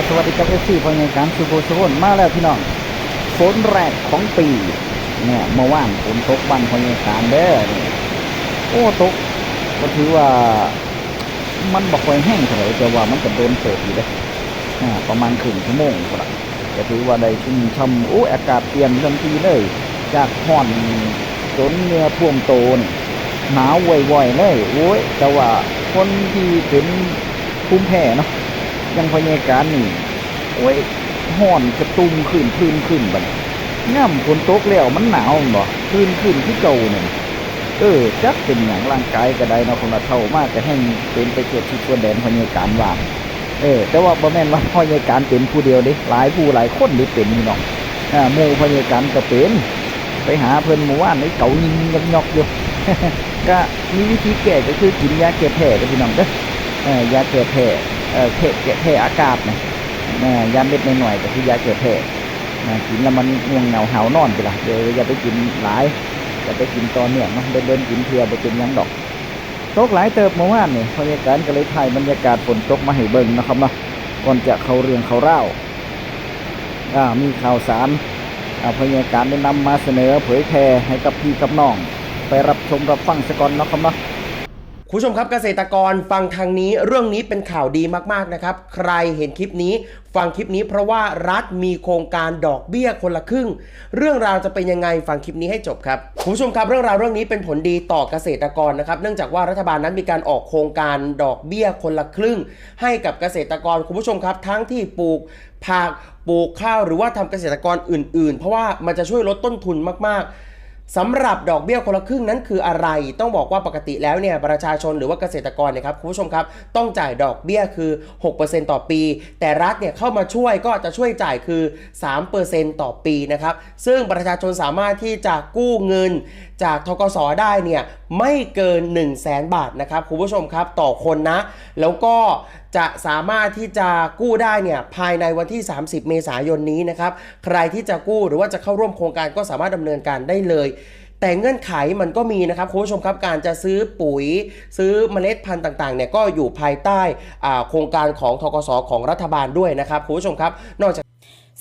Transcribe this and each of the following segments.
ສະຫວັດດີກັບ ເອັຟຊີ ພໍ່ໃຫຍ່ການສຸພູສຸຄົນ ມາແລ້ວພີ່ນ້ອງ ຝົນແລກຂອງປີ ແນ່ ເມື່ອວານຝົນຕົກບ້ານພໍ່ໃຫຍ່ການເດີ ນີ້ ໂອ້ ຕົກ ກໍຖືວ່າ ມັນບໍ່ຄ່ອຍແຮງເທົ່າໃດ ແຕ່ວ່າມັນກໍດົນເຕີບຢູ່ເດ້ ອາ ປະມານເຄິ່ງຊົ່ວໂມງພຸ້ນລະ ກໍຖືວ່າໄດ້ຊຸ່ມຊ່ຳ ໂອ້ຍ ອາກາດປ່ຽນທັນທີເລີຍ ຈາກຮ້ອນຈົນເຫື່ອຖ້ວມໂຕນີ້ ໜາວວອຍໆເລີຍ ໂອ້ຍ ແຕ່ວ່າຄົນທີ່ເປັນພູມແພ້ເນາະ ຢ່າງພໍ່ໃຫຍ່ການນີ້ ໂອ້ຍ ຮ້ອນກະຕຸ່ມຂຶ້ນ ພື້ນຂຶ້ນ ບັດນີ້ ຍາມຝົນຕົກແລ້ວມັນໜາວແມ່ນບໍ່? ພື້ນຂຶ້ນຄືເກົ່ານັ້ນ ເອີ ຈັກເປັນຫຍັງ ຮ່າງກາຍກໍໄດ້ເນາະ ຄົນລະເຖົ້າມາກໍແຮ່ງເປັນໄປທົ່ວທິດທົ່ວແດນ ພໍ່ໃຫຍ່ການວ່າ ເອີ ແຕ່ວ່າບໍ່ແມ່ນວ່າພໍ່ໃຫຍ່ການເປັນຜູ້ດຽວເດ້ ຫຼາຍຜູ້ຫຼາຍຄົນເດ້ເປັນ ພີ່ນ້ອງ ອາ ໝູ່ພໍ່ໃຫຍ່ການກໍເປັນ ໄປຫາເພິ່ນມື້ວານນີ້ເກົາຍິງໆຢອກໆຢູ່ ກະມີວິທີແກ້ກໍຄືກິນຢາແກ້ແພ້ເດີພີ່ນ້ອງເດີ ເອີ ຢາແກ້ແພ້ ເອີ ແພ້ ແກ້ແພ້ອາກາດນະ ເອີ ຢາເມັດນ້ອຍໆກໍຄືຢາແກ້ແພ້ ນະ ກິນແລ້ວມັນງ່ວງເຫງົາຫາວນອນພຸ້ນລະ ເອີ ຢ່າໄປກິນຫຼາຍ ຢ່າໄປກິນຕໍ່ເນື່ອງເນາະ ດົນໆກິນເທື່ອບໍ່ເປັນຫຍັງດອກ. ຕົກຫຼາຍເຕີບເມື່ອວານນີ້ ພະຍາການກໍເລີຍຖ່າຍບັນຍາກາດຝົນຕົກມາໃຫ້ເບິ່ງເນາະຄັບເນາະ ກ່ອນຈະເຂົ້າເລື່ອງເຂົ້າລາວ ອາ ມີຂ່າວສານ ອາ ພະຍາການໄດ້ນຳມາສະເໜີເຜີຍແຜ່ໃຫ້ກັບພີ່ກັບນ້ອງໄປຮັບຊົມຮັບຟັງສາກ່ອນເນາະຄັບເນາະ. คุณผู้ชมครับ เกษตรกรฟังทางนี้ เรื่องนี้เป็นข่าวดีมากๆ นะครับ ใครเห็นคลิปนี้ ฟังคลิปนี้ เพราะว่ารัฐมีโครงการดอกเบี้ยคนละครึ่ง เรื่องราวจะเป็นยังไง ฟังคลิปนี้ให้จบครับ คุณผู้ชมครับ เรื่องราวเรื่องนี้เป็นผลดีต่อเกษตรกรนะครับ เนื่องจากว่ารัฐบาลนั้นมีการออกโครงการดอกเบี้ยคนละครึ่ง ให้กับเกษตรกร คุณผู้ชมครับ ทั้งที่ปลูกผัก ปลูกข้าว หรือว่าทำเกษตรกรอื่นๆ เพราะว่ามันจะช่วยลดต้นทุนมากๆ สำหรับดอกเบี้ยคนละครึ่งนั้นคืออะไร ต้องบอกว่าปกติแล้วเนี่ย ประชาชนหรือว่าเกษตรกรเนี่ยครับ คุณผู้ชมครับ ต้องจ่ายดอกเบี้ยคือ หกเปอร์เซ็นต์ ต่อปี แต่รัฐเนี่ยเข้ามาช่วยก็จะช่วยจ่ายคือ สามเปอร์เซ็นต์ ต่อปีนะครับ ซึ่งประชาชนสามารถที่จะกู้เงินจาก ธกส ได้เนี่ย ไม่เกิน หนึ่งแสน บาทนะครับ คุณผู้ชมครับ ต่อคนนะ แล้วก็จะสามารถที่จะกู้ได้เนี่ย ภายในวันที่ สามสิบ เมษายนนี้นะครับ ใครที่จะกู้หรือว่าจะเข้าร่วมโครงการก็สามารถดำเนินการได้เลย แต่เงื่อนไขมันก็มีนะครับ คุณผู้ชมครับ การจะซื้อปุ๋ย ซื้อเมล็ดพันธุ์ต่างๆ เนี่ย ก็อยู่ภายใต้ อ่า โครงการของ ธกส ของรัฐบาลด้วยนะครับ คุณผู้ชมครับ นอกจาก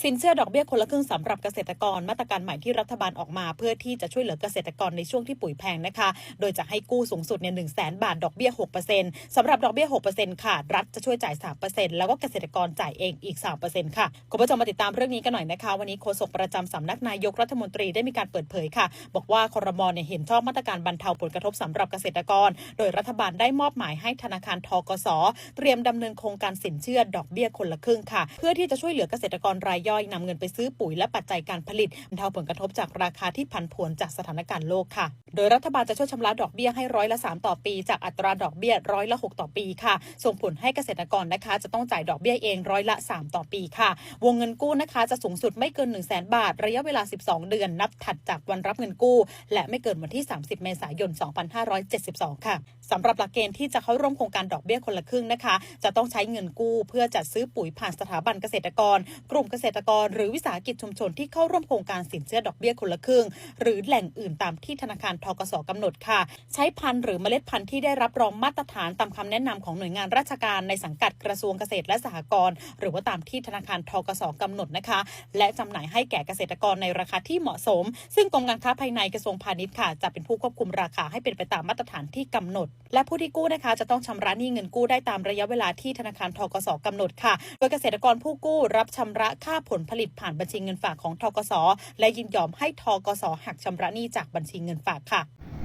สินเชื่อดอกเบี้ยคนละครึ่งสำหรับเกษตรกร มาตรการใหม่ที่รัฐบาลออกมาเพื่อที่จะช่วยเหลือเกษตรกรในช่วงที่ปุ๋ยแพงนะคะ โดยจะให้กู้สูงสุดเนี่ย หนึ่งแสน บาท ดอกเบี้ย หกเปอร์เซ็นต์ สำหรับดอกเบี้ย หกเปอร์เซ็นต์ ค่ะ รัฐจะช่วยจ่าย สามเปอร์เซ็นต์ แล้วก็เกษตรกรจ่ายเองอีก สามเปอร์เซ็นต์ ค่ะ คุณผู้ชมมาติดตามเรื่องนี้กันหน่อยนะคะ วันนี้โฆษกประจำสำนักนายกรัฐมนตรีได้มีการเปิดเผยค่ะ บอกว่า ครม. เนี่ยเห็นชอบมาตรการบรรเทาผลกระทบสำหรับเกษตรกร โดยรัฐบาลได้มอบหมายให้ธนาคาร ธกส. เตรียมดำเนินโครงการสินเชื่อดอกเบี้ยคนละครึ่งค่ะ เพื่อที่จะช่วยเหลือเกษตรกรรายย่อยนำเงินไปซื้อปุ๋ยและปัจจัยการผลิต บรรเทาผลกระทบจากราคาที่ผันผวนจากสถานการณ์โลกค่ะ โดยรัฐบาลจะช่วยชำระดอกเบี้ยให้ร้อยละสามต่อปี จากอัตราดอกเบี้ยร้อยละหกต่อปีค่ะ ส่งผลให้เกษตรกรนะคะ จะต้องจ่ายดอกเบี้ยเองร้อยละสามต่อปีค่ะ วงเงินกู้นะคะ จะสูงสุดไม่เกิน หนึ่งแสน บาท ระยะเวลา สิบสองเดือน นับถัดจากวันรับเงินกู้ และไม่เกินวันที่ สามสิบ เมษายน สองพันห้าร้อยเจ็ดสิบสองค่ะ สำหรับหลักเกณฑ์ที่จะเข้าร่วมโครงการดอกเบี้ยคนละครึ่งนะคะ จะต้องใช้เงินกู้เพื่อจัดซื้อปุ๋ยผ่านสถาบันเกษตรกร กลุ่มเกษตรกร หรือวิสาหกิจชุมชนที่เข้าร่วมโครงการสินเชื่อดอกเบี้ยคนละครึ่ง หรือแหล่งอื่นตามที่ธนาคาร ธกส. กำหนดค่ะ ใช้พันธุ์หรือเมล็ดพันธุ์ที่ได้รับรองมาตรฐานตามคำแนะนำของหน่วยงานราชการในสังกัดกระทรวงเกษตรและสหกรณ์ หรือว่าตามที่ธนาคาร ธกส. กำหนดนะคะ และจำหน่ายให้แก่เกษตรกรในราคาที่เหมาะสม ซึ่งกรมการค้าภายในกระทรวงพาณิชย์ค่ะ จะเป็นผู้ควบคุมราคาให้เป็นไปตามมาตรฐานที่กำหนด และผู้ที่กู้นะคะ จะต้องชำระหนี้เงินกู้ได้ตามระยะเวลาที่ธนาคาร ธกส. กำหนดค่ะ โดยเกษตรกรผู้กู้รับชำระค่าผลผลิตผ่านบัญชีเงินฝากของ ธกส. และยินยอมให้ ธกส. หักชำระหนี้จากบัญชีเงินฝากค่ะ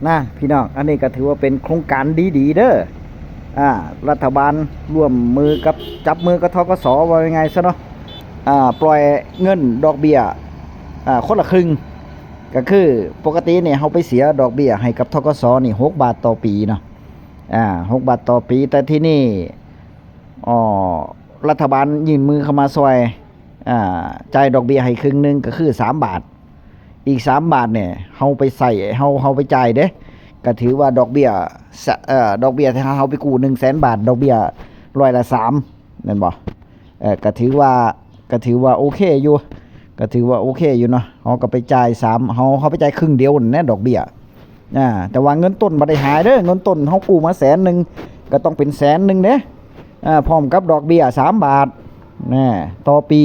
ນະ ພີ່ນ້ອງ ອັນນີ້ກໍຖືວ່າເປັນໂຄງການດີໆເດີ ອາ ລັດຖະບານຮ່ວມມືກັບ ຈັບມືກັບ ທກສ ເວົ້າງ່າຍໆຊະເນາະ ອາ ປ່ອຍເງິນດອກເບ້ຍ ອາ ຄົນລະຄຶ່ງ ກໍຄືປົກກະຕິນີ້ເຮົາໄປເສຍດອກເບ້ຍໃຫ້ກັບ ທກສ ນີ້ ຫົກບາດຕໍ່ປີເນາະ ອາ ຫົກບາດຕໍ່ປີ ແຕ່ທີນີ້ ອໍ ລັດຖະບານຍື່ນມືເຂົ້າມາຊ່ອຍ ອາ ຈ່າຍດອກເບ້ຍໃຫ້ຄຶ່ງໜຶ່ງ ກໍຄືສາມບາດ ອີກສາມບາດນີ້ເຮົາໄປໃຊ້ ເຮົາ ເຮົາໄປຈ່າຍເດ້ ກໍຖືວ່າດອກເບ້ຍ ສະ ເອີ ດອກເບ້ຍທີ່ເຮົາໄປກູ້ໜຶ່ງແສນບາດ ດອກເບ້ຍຮ້ອຍລະສາມແມ່ນບໍ່? ເອີ ກໍຖືວ່າ ກໍຖືວ່າໂອເຄຢູ່ ກໍຖືວ່າໂອເຄຢູ່ເນາະ ເຮົາກໍໄປຈ່າຍສາມ ເຮົາ ເຮົາໄປຈ່າຍຄຶ່ງດຽວຫັ້ນແຫຼະດອກເບ້ຍ ອາ ແຕ່ວ່າເງິນຕົ້ນບໍ່ໄດ້ຫາຍເດີ ເງິນຕົ້ນເຮົາກູ້ມາແສນໜຶ່ງ ກໍຕ້ອງເປັນແສນໜຶ່ງເດ້ ອາ ພ້ອມກັບດອກເບ້ຍສາມບາດ ນະ ຕໍ່ປີ.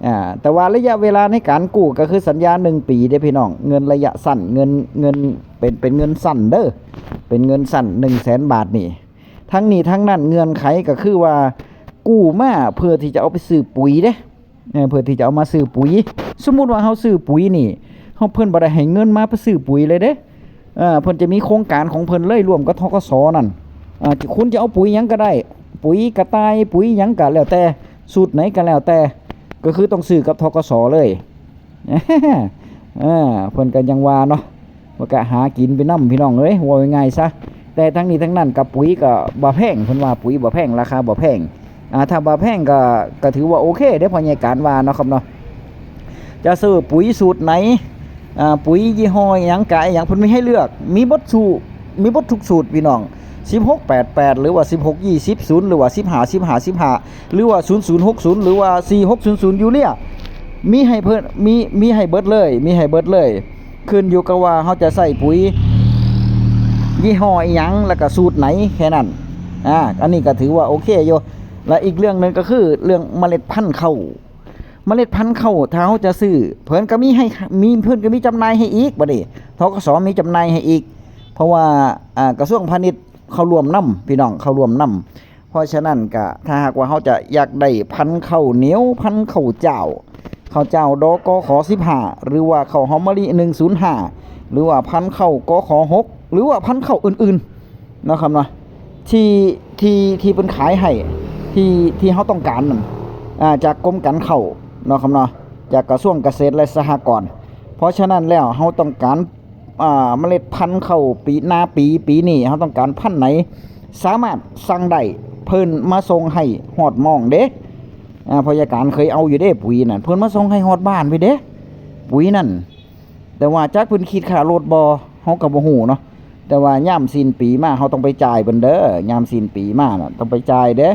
ອາ ແຕ່ວ່າໄລຍະເວລາໃນການກູ້ກໍຄືສັນຍາໜຶ່ງປີເດ້ພີ່ນ້ອງ, ເງິນໄລຍະສັ້ນ, ເງິນ ເງິນເປັນ ເປັນເງິນສັ້ນເດີ້, ເປັນເງິນສັ້ນໜຶ່ງແສນບາດນີ້. ທັງນີ້ທັງນັ້ນເງື່ອນໄຂກໍຄືວ່າກູ້ມາເພື່ອທີ່ຈະເອົາໄປຊື້ປຸຍເດ້. ເອີ ເພື່ອທີ່ຈະເອົາມາຊື້ປຸຍ. ສົມມຸດວ່າເຮົາຊື້ປຸຍນີ້ ເຮົາ ເພິ່ນບໍ່ໄດ້ໃຫ້ເງິນມາໄປຊື້ປຸຍເລີຍເດ້. ເອີ ເພິ່ນຈະມີໂຄງການຂອງເພິ່ນເລີຍ ຮ່ວມກັບ ທກສ ນັ້ນ. ເອີ ຄຸນຈະເອົາປຸຍຫຍັງກໍໄດ້, ປຸຍກະຕ່າຍ, ປຸຍຫຍັງກໍແລ້ວແຕ່, ສູດໃດກໍແລ້ວແຕ່, ກໍຄືຕ້ອງຊື້ກັບ ທກສ ເລີຍ. ເອີ ເພິ່ນກໍຍັງວ່າເນາະ, ມັນກະຫາກິນໄປນຳ ພີ່ນ້ອງເອີຍ, ເວົ້າງ່າຍໆຊະ. ແຕ່ທັງນີ້ທັງນັ້ນກະປຸຍກໍບໍ່ແພງ, ເພິ່ນວ່າປຸຍບໍ່ແພງ, ລາຄາບໍ່ແພງ. ອາ ຖ້າວ່າແພງກໍ ກໍຖືວ່າໂອເຄເດ້ ພໍ່ໃຫຍ່ການວ່າເນາະຄັບເນາະ. ຈະຊື້ປຸຍສູດໃດ, ອາ ປຸຍຍີ່ຫໍ້ຫຍັງກະຫຍັງ ເພິ່ນມີໃຫ້ເລືອກ, ມີເບິດສູດ, ມີເບິດທຸກສູດ ພີ່ນ້ອງ. ສິບຫົກ ແປດ ແປດ ຫຼືວ່າ ສິບຫົກ ຊາວ ສູນ ຫຼືວ່າ ສິບຫ້າ ສິບຫ້າ ສິບຫ້າ ຫຼືວ່າ ສູນ ສູນ ຫົກ ສູນ ຫຼືວ່າ ສີ່ ຫົກ ສູນ ສູນ ຢູເຣຍ ມີໃຫ້ເພິ່ນ ມີ ມີໃຫ້ເບິດເລີຍ, ມີໃຫ້ເບິດເລີຍ. ຂຶ້ນຢູ່ກັບວ່າເຮົາຈະໃຊ້ປຸຍຍີ່ຫໍ້ອີ່ຫຍັງ ແລ້ວກໍສູດໃດ ແຄ່ນັ້ນ. ອາ ອັນນີ້ກໍຖືວ່າໂອເຄຢູ່. ແລະ ອີກເລື່ອງໜຶ່ງກໍຄືເລື່ອງເມລັດພັນເຂົ້າ. ເມລັດພັນເຂົ້າ ຖ້າເຮົາຈະຊື້ ເພິ່ນກໍມີໃຫ້ ມີ ເພິ່ນກໍມີຈຳໜ່າຍໃຫ້ອີກ. ບັດນີ້ ທກສ ມີຈຳໜ່າຍໃຫ້ອີກ ເພາະວ່າ ອາ ກະຊວງພານິດເຂົ້າຮ່ວມນຳ ພີ່ນ້ອງ, ເຂົ້າຮ່ວມນຳ. ເພາະສະນັ້ນກະ ຖ້າຫາກວ່າເຮົາຈະຢາກໄດ້ພັນເຂົ້າໜຽວ, ພັນເຂົ້າຈ້າວ, ເຂົ້າຈ້າວ ດກຂ ສິບຫ້າ ຫຼືວ່າເຂົ້າຫອມມະລິ ໜຶ່ງສູນຫ້າ ຫຼືວ່າພັນເຂົ້າ ກຂ ຫົກ ຫຼືວ່າພັນເຂົ້າອື່ນໆ ເນາະຄັບເນາະ, ທີ່ ທີ່ ທີ່ເພິ່ນຂາຍໃຫ້ ທີ່ ທີ່ເຮົາຕ້ອງການນັ້ນ ອາ ຈາກກົມການເຂົ້າ ເນາະຄັບເນາະ, ຈາກກະຊວງກະເສດ ແລະ ສະຫະກອນ. ເພາະສະນັ້ນແລ້ວ ເຮົາຕ້ອງການ ອາ ເມລັດພັນເຂົ້າປີ ນາປີ ປີນີ້ ເຮົາຕ້ອງການພັນໃດ ສາມາດສັ່ງໄດ້, ເພິ່ນມາສົ່ງໃຫ້ຮອດໝ່ອງເດ້. ອາ ພະຍາການເຄີຍເອົາຢູ່ເດ້ ປຸຍນັ້ນ, ເພິ່ນມາສົ່ງໃຫ້ຮອດບ້ານພຸ້ນເດ້ ປຸຍນັ້ນ. ແຕ່ວ່າຈັກເພິ່ນຄິດຄ່າລົດບໍ່ ເຮົາກໍບໍ່ຮູ້ເນາະ. ແຕ່ວ່າຍາມສິ້ນປີມາ ເຮົາຕ້ອງໄປຈ່າຍເພິ່ນເດີ, ຍາມສິ້ນປີມານະ ຕ້ອງໄປຈ່າຍເດ້.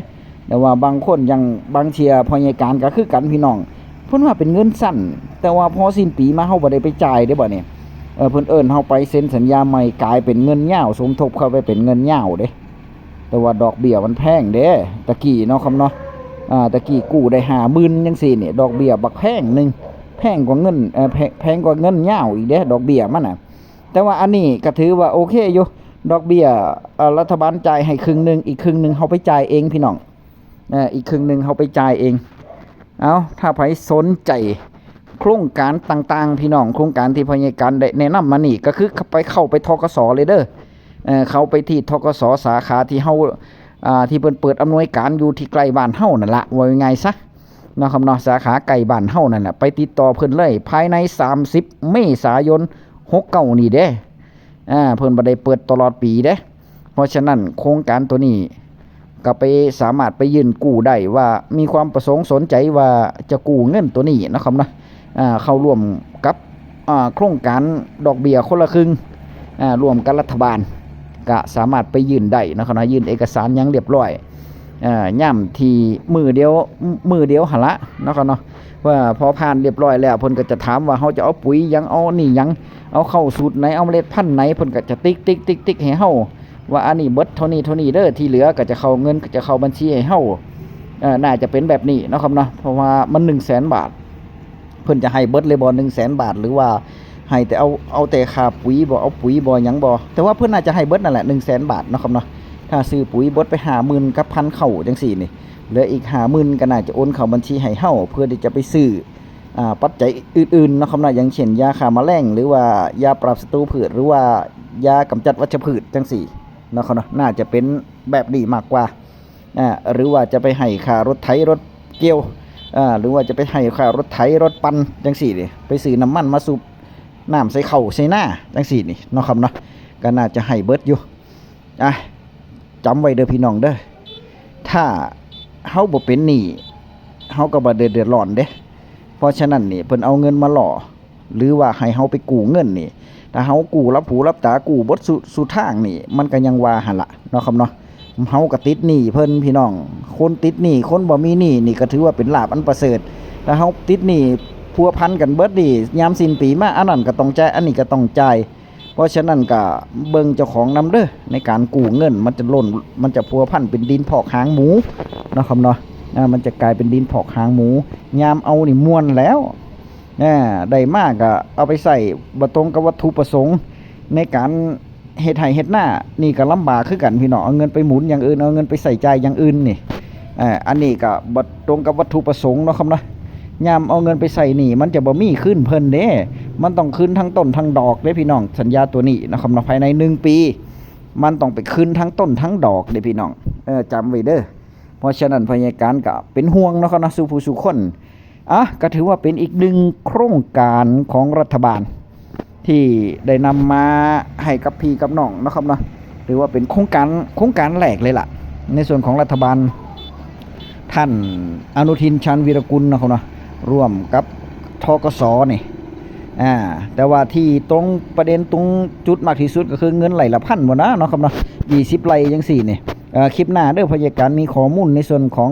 ແຕ່ວ່າບາງຄົນ ຢ່າງບາງເທື່ອ ພະຍາການກໍຄືກັນ ພີ່ນ້ອງ, ເພິ່ນວ່າເປັນເງິນສັ້ນ ແຕ່ວ່າພໍສິ້ນປີມາ ເຮົາບໍ່ໄດ້ໄປຈ່າຍເດ້ ບັດນີ້. ເອີ ເພິ່ນເອີ້ນເຮົາໄປເຊັນສັນຍາໃໝ່ ກາຍເປັນເງິນຍາວ, ສົມທົບເຂົ້າໄປເປັນເງິນຍາວເດ້. ແຕ່ວ່າດອກເບ້ຍມັນແພງເດ້ ຕະກີ້ເນາະຄັບເນາະ. ອາ ຕະກີ້ກູ້ໄດ້ຫ້າໝື່ນຈັ່ງຊີ້ນີ້ ດອກເບ້ຍບັກແພງໜຶ່ງ, ແພງກວ່າເງິນ ເອີ ແພ ແພງກວ່າເງິນຍາວອີກເດ້ ດອກເບ້ຍມັນນະ. ແຕ່ວ່າອັນນີ້ກໍຖືວ່າໂອເຄຢູ່, ດອກເບ້ຍ ເອີ ລັດຖະບານຈ່າຍໃຫ້ເຄິ່ງໜຶ່ງ, ອີກເຄິ່ງໜຶ່ງເຮົາໄປຈ່າຍເອງ ພີ່ນ້ອງ. ເອີ ອີກເຄິ່ງໜຶ່ງເຮົາໄປຈ່າຍເອງ. ເອົາ ຖ້າໃຜສົນໃຈໂຄງການຕ່າງໆ ພີ່ນ້ອງ, ໂຄງການທີ່ພະຍາການໄດ້ແນະນຳມານີ້ ກໍຄືໄປ ເຂົ້າໄປ ທກສ ເລີຍເດີ. ເອີ ເຂົ້າໄປທີ່ ທກສ ສາຂາທີ່ເຮົາ ອາ ທີ່ເພິ່ນເປີດອຳນວຍການຢູ່ທີ່ໃກ້ບ້ານເຮົານັ້ນລະ, ເວົ້າງ່າຍໆຊະ ເນາະຄັບເນາະ, ສາຂາໃກ້ບ້ານເຮົານັ້ນລະ. ໄປຕິດຕໍ່ເພິ່ນເລີຍ ພາຍໃນສາມສິບເມສາຍົນ ຫົກເກົ້ານີ້ເດ້. ອາ ເພິ່ນບໍ່ໄດ້ເປີດຕະຫຼອດປີເດ້. ເພາະສະນັ້ນໂຄງການໂຕນີ້ກໍໄປ ສາມາດໄປຍື່ນກູ້ໄດ້ ວ່າມີຄວາມປະສົງສົນໃຈວ່າຈະກູ້ເງິນໂຕນີ້ເນາະຄັບເນາະ, ອາ ເຂົ້າຮ່ວມກັບ ອາ ໂຄງການດອກເບ້ຍຄົນລະຄຶ່ງ ອາ ຮ່ວມກັບລັດຖະບານ ກະສາມາດໄປຍື່ນໄດ້ເນາະຄັບເນາະ, ຍື່ນເອກະສານຫຍັງລຽບຮ້ອຍ ອາ ຍາມທີ່ມື້ດຽວ ມື້ດຽວຫັ້ນລະເນາະຄັບເນາະ. ວ່າພໍຜ່ານລຽບຮ້ອຍແລ້ວ ເພິ່ນກໍຈະຖາມວ່າເຮົາຈະເອົາປຸຍຫຍັງ, ເອົານີ້ຫຍັງ, ເອົາເຂົ້າສູດໃດ, ເອົາເມລັດພັນໃດ, ເພິ່ນກໍຈະຕິກໆໆໆໃຫ້ເຮົາ ວ່າອັນນີ້ເບິດເທົ່ານີ້ເທົ່ານີ້ເດີ, ທີ່ເຫຼືອກໍຈະເຂົ້າ ເງິນກໍຈະເຂົ້າບັນຊີໃຫ້ເຮົາ. ເອີ ໜ້າຈະເປັນແບບນີ້ເນາະຄັບເນາະ, ເພາະວ່າມັນໜຶ່ງແສນບາດ ເພິ່ນຈະໃຫ້ເບິດເລີຍບໍ່ ໜຶ່ງແສນບາດ ຫຼືວ່າໃຫ້ແຕ່ເອົາ ເອົາແຕ່ຄ່າປຸຍບໍ່ ເອົາປຸຍບໍ່ຫຍັງບໍ່? ແຕ່ວ່າເພິ່ນໜ້າຈະໃຫ້ເບິດນັ້ນແຫຼະ ໜຶ່ງແສນບາດເນາະຄັບເນາະ. ຖ້າຊື້ປຸຍເບິດໄປຫ້າໝື່ນກັບພັນເຂົ້າຈັ່ງຊີ້ນີ້ ເຫຼືອອີກຫ້າໝື່ນກໍໜ້າຈະໂອນເຂົ້າບັນຊີໃຫ້ເຮົາ ເພື່ອທີ່ຈະໄປຊື້ ອາ ປັດໄຈອື່ນໆເນາະຄັບເນາະ, ຢ່າງເຊັ່ນ ຢາຂ້າມະແລງ ຫຼືວ່າຢາປາບສັດຕູພືດ ຫຼືວ່າຢາກຳຈັດວັດຊະພືດຈັ່ງຊີ້ເນາະຄັບເນາະ, ໜ້າຈະເປັນແບບນີ້ມາກກວ່າ. ອາ ຫຼືວ່າຈະໄປໃຫ້ຄ່າລົດໄຖລົດກ່ຽວ ອາ ຫຼືວ່າຈະໄປໃຫ້ຄ່າລົດໄຖລົດປັ່ນຈັ່ງຊີ້ເດ້, ໄປຊື້ນ້ຳມັນມາສູບນ້ຳໃສ່ເຂົ້າໃສ່ນາຈັ່ງຊີ້ນີ້ເນາະຄັບເນາະ, ກໍໜ້າຈະໃຫ້ເບິດຢູ່. ອາ ຈຳໄວ້ເດີພີ່ນ້ອງເດີ, ຖ້າເຮົາບໍ່ເປັນໜີ້ ເຮົາກໍບໍ່ໄດ້ເດືອດຮ້ອນເດ້. ເພາະສະນັ້ນນີ້ ເພິ່ນເອົາເງິນມາຫຼໍ່ ຫຼືວ່າໃຫ້ເຮົາໄປກູ້ເງິນນີ້ ຖ້າເຮົາກູ້ຫຼັບຫູຫຼັບຕາ ກູ້ເບິດສູ່ ສູ່ທາງນີ້ ມັນກໍຍັງວ່າຫັ້ນລະເນາະຄັບເນາະ. ເຮົາກໍຕິດໜີ້ເພິ່ນພີ່ນ້ອງ, ຄົນຕິດໜີ້ ຄົນບໍ່ມີໜີ້ນີ້ກໍຖືວ່າເປັນລາບອັນປະເສີດ. ຖ້າເຮົາຕິດໜີ້ພົວພັນກັນເບິດນີ້ ຍາມສິ້ນປີມາ ອັນນັ້ນກໍຕ້ອງຈ່າຍ ອັນນີ້ກໍຕ້ອງຈ່າຍ. ເພາະສະນັ້ນກໍເບິ່ງເຈົ້າຂອງນຳເດີ ໃນການກູ້ເງິນ ມັນຈະຫຼົ່ນ ມັນຈະພົວພັນເປັນດິນພອກຫາງໝູເນາະຄັບເນາະ. ອ່າ ມັນຈະກາຍເປັນດິນພອກຫາງໝູ. ຍາມເອົານີ້ມ່ວນແລ້ວ ອ່າ ໄດ້ມາກໍເອົາໄປໃຊ້ ບໍ່ຕົງກັບວັດຖຸປະສົງໃນການເຮັດໄຮ່ເຮັດນາ ນີ້ກໍລຳບາກຄືກັນພີ່ນ້ອງ. ເອົາເງິນໄປໝູນຢ່າງອື່ນ ເອົາເງິນໄປໃຊ້ຈ່າຍຢ່າງອື່ນນີ້ ອ່າ ອັນນີ້ກໍບໍ່ຕົງກັບວັດຖຸປະສົງເນາະຄັບເນາະ. ຍາມເອົາເງິນໄປໃຊ້ໜີ້ ມັນຈະບໍ່ມີຄືນເພິ່ນເດ້ ມັນຕ້ອງຄືນທັງຕົ້ນທັງດອກເດ້ພີ່ນ້ອງ. ສັນຍາຕົວນີ້ເນາະຄັບເນາະ ພາຍໃນໜຶ່ງປີ ມັນຕ້ອງໄປຄືນທັງຕົ້ນທັງດອກເດ້ພີ່ນ້ອງ ເອີ ຈຳໄວ້ເດີ້. ເພາະສະນັ້ນພະຍາການກໍເປັນຫ່ວງເນາະຄັບເນາະ ສູ່ຜູ້ສູ່ຄົນ. ອ່ະ ກໍຖືວ່າເປັນອີກໜຶ່ງໂຄງການຂອງລັດຖະບານ ທີ່ໄດ້ນຳມາໃຫ້ກັບພີ່ກັບນ້ອງເນາະຄັບເນາະ. ຖືວ່າເປັນໂຄງການ ໂຄງການແລກເລີຍລະ ໃນສ່ວນຂອງລັດຖະບານ ທ່ານອະນຸທິນ ຊານວີລະກຸນເນາະຄັບເນາະ ຮ່ວມກັບ ທກສ ນີ້ ອ່າ ແຕ່ວ່າທີ່ຕົງປະເດັນ ຕົງຈຸດມາກທີ່ສຸດກໍຄືເງິນໄລ່ລະພັນພຸ້ນນະເນາະຄັບເນາະ ຊາວໄຮ່ຈັ່ງຊີ້ນີ້. ເອີ ຄລິບໜ້າເດີ້ ພະຍາການມີຂໍ້ມູນໃນສ່ວນຂອງ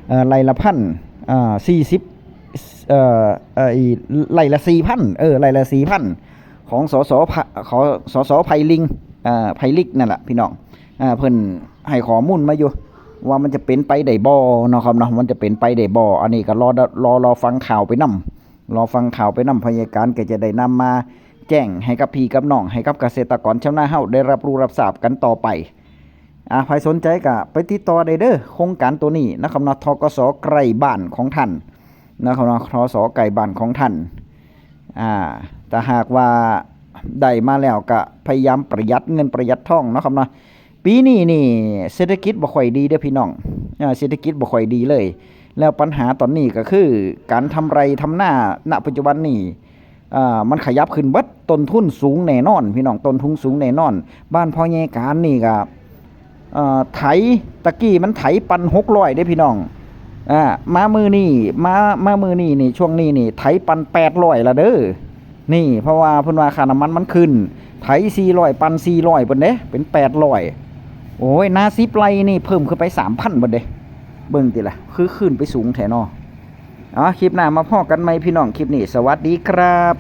ເອີ ໄລ່ລະພັນ ອ່າ ສີ່ສິບ ເອີ ເອີ ໄລ່ລະສີ່ພັນ ເອີ ໄລ່ລະສີ່ພັນ ຂອງ ສສ ພະ ຂອງ ສສ ໄພລິງ ເອີ ໄພລິກນັ້ນລະພີ່ນ້ອງ. ອ່າ ເພິ່ນໃຫ້ຂໍ້ມູນມາຢູ່ວ່າມັນຈະເປັນໄປໄດ້ບໍ່ເນາະຄັບເນາະ ມັນຈະເປັນໄປໄດ້ບໍ່. ອັນນີ້ກໍລໍ ລໍ ລໍຟັງຂ່າວໄປນຳ ລໍຟັງຂ່າວໄປນຳ ພະຍາການກໍຈະໄດ້ນຳມາແຈ້ງໃຫ້ກັບພີ່ກັບນ້ອງ ໃຫ້ກັບກະເສດຕະກອນຊາວນາເຮົາໄດ້ຮັບຮູ້ຮັບຊາບກັນຕໍ່ໄປ. ອ່າ ໃຜສົນໃຈກໍໄປຕິດຕໍ່ໄດ້ເດີ້ ໂຄງການໂຕນີ້ເນາະຄັບເນາະ ທກສ ໃກ້ບ້ານຂອງທ່ານເນາະຄັບເນາະ ທກສ ໃກ້ບ້ານຂອງທ່ານ. ອ່າ ຖ້າຫາກວ່າໄດ້ມາແລ້ວກໍພະຍາຍາມປະຢັດເງິນປະຢັດທອງເນາະຄັບເນາະ. ປີນີ້ນີ້ເສດຖະກິດບໍ່ຄ່ອຍດີເດີ້ພີ່ນ້ອງ ເອີ ເສດຖະກິດບໍ່ຄ່ອຍດີເລີຍ. ແລ້ວບັນຫາຕອນນີ້ກໍຄືການທຳໄຮ່ທຳນາ ນະປັດຈຸບັນນີ້ ເອີ ມັນຂະຫຍັບຂຶ້ນເບິດ ຕົ້ນທຶນສູງແນ່ນອນພີ່ນ້ອງ ຕົ້ນທຶນສູງແນ່ນອນ. ບ້ານພໍ່ໃຫຍ່ການນີ້ກໍ ເອີ ໄຖ ຕະກີ້ມັນໄຖປັ່ນຫົກຮ້ອຍເດ້ພີ່ນ້ອງ. ອ່າ ມາມື້ນີ້ ມາ ມາມື້ນີ້ນີ້ ຊ່ວງນີ້ນີ້ ໄຖປັ່ນແປດຮ້ອຍລະເດີ້. ນີ້ ເພາະວ່າເພິ່ນວ່າຄ່ານ້ຳມັນມັນຂຶ້ນ ໄຖສີ່ຮ້ອຍ ປັ່ນສີ່ຮ້ອຍພຸ້ນເດ້ ເປັນແປດຮ້ອຍ. ໂອ້ຍ ນາສິບໄຮ່ນີ້ເພີ່ມຂຶ້ນໄປສາມພັນພຸ້ນເດ້. ເບິ່ງຕິລະ ຄືຂຶ້ນໄປສູງແທ້ເນາະ. ເອົາ ຄລິບໜ້າມາພໍ້ກັນໃໝ່ພີ່ນ້ອງ ຄລິບນີ້ ສະຫວັດດີຄັບ.